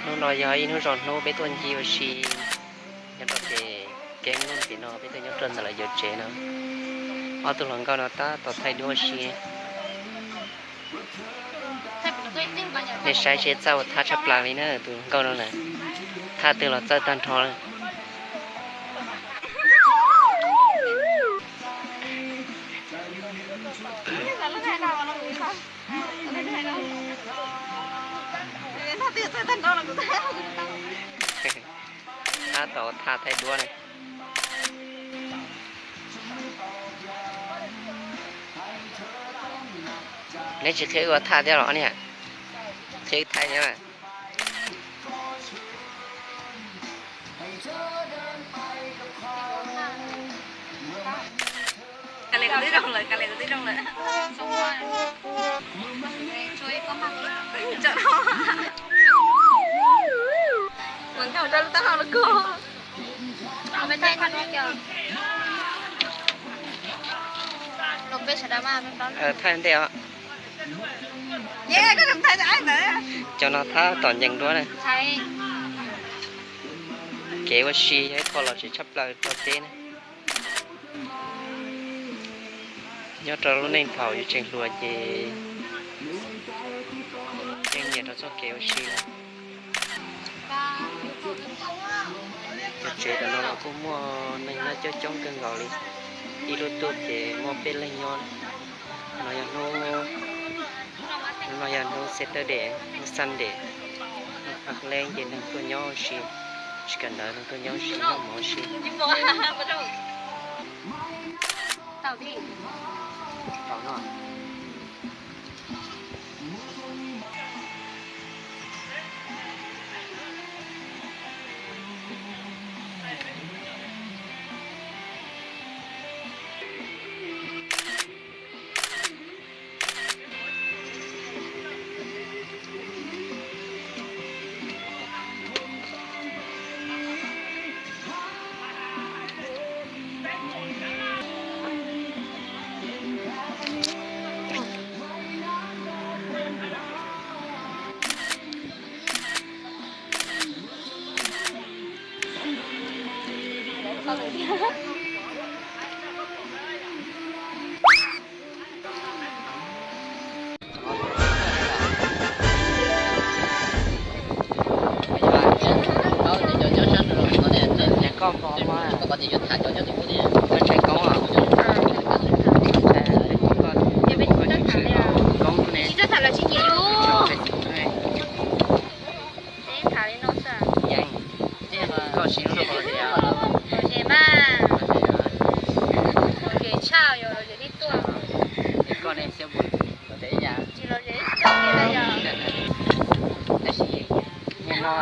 Hnub no yog ib hnub zoo hnub peb tuaj ncig ua si nyob rau pem keeb lub tim no, peb tuaj nyob rau ntawm lawv yuav tsev no. Ob tug hluas nkauj no tab tom thaij duab ua si. Nej saib seb txawj ua thaj tshaj plaws li na, tus nkauj no na, thaj twg los txawj tag nrho na. Tab tom thaj thaij duab ne. Neb tsis qhia wb ua thaj thiab los niam? Qhia wb thaij thiab mas. Kav liam kuv twb zoo lawm, kav liam kuv twb zoo lawm. Ua nkauj rau lub taub hau los koj. Thaij ntej os. Cov no tab tom ncees duab na. Kev ua si yog ib qho lom zem tshaj plaws rau peb na. Nyob rau lub neej thaum yuav tseem hluas ces yeej nyiam rau txoj kev ua si na. Cov tsev tam no los kuj muaj neeg nyob coob coob kawg nkaus li. Ib lub tuj ces muaj peb leeg nyob. No yog hnub, hnub no yog hnub Saturday, hnub Sunday. Hnub phav leeb ces neeg tuaj nyob ua si, tsis kawm ntawv neeg tuaj nyob ua si noj mov ua si. Tau no. Koj tseem koob os? Koob ne. Yeej, koj siv lub no los tias. Lom zem mas. Lom zem tshaj, yog lom zem tib tuaj. Es koj ne, xyov puas lom zem ib yam? Tsis lom zem ib txoj kev na yog. Tab sis nim no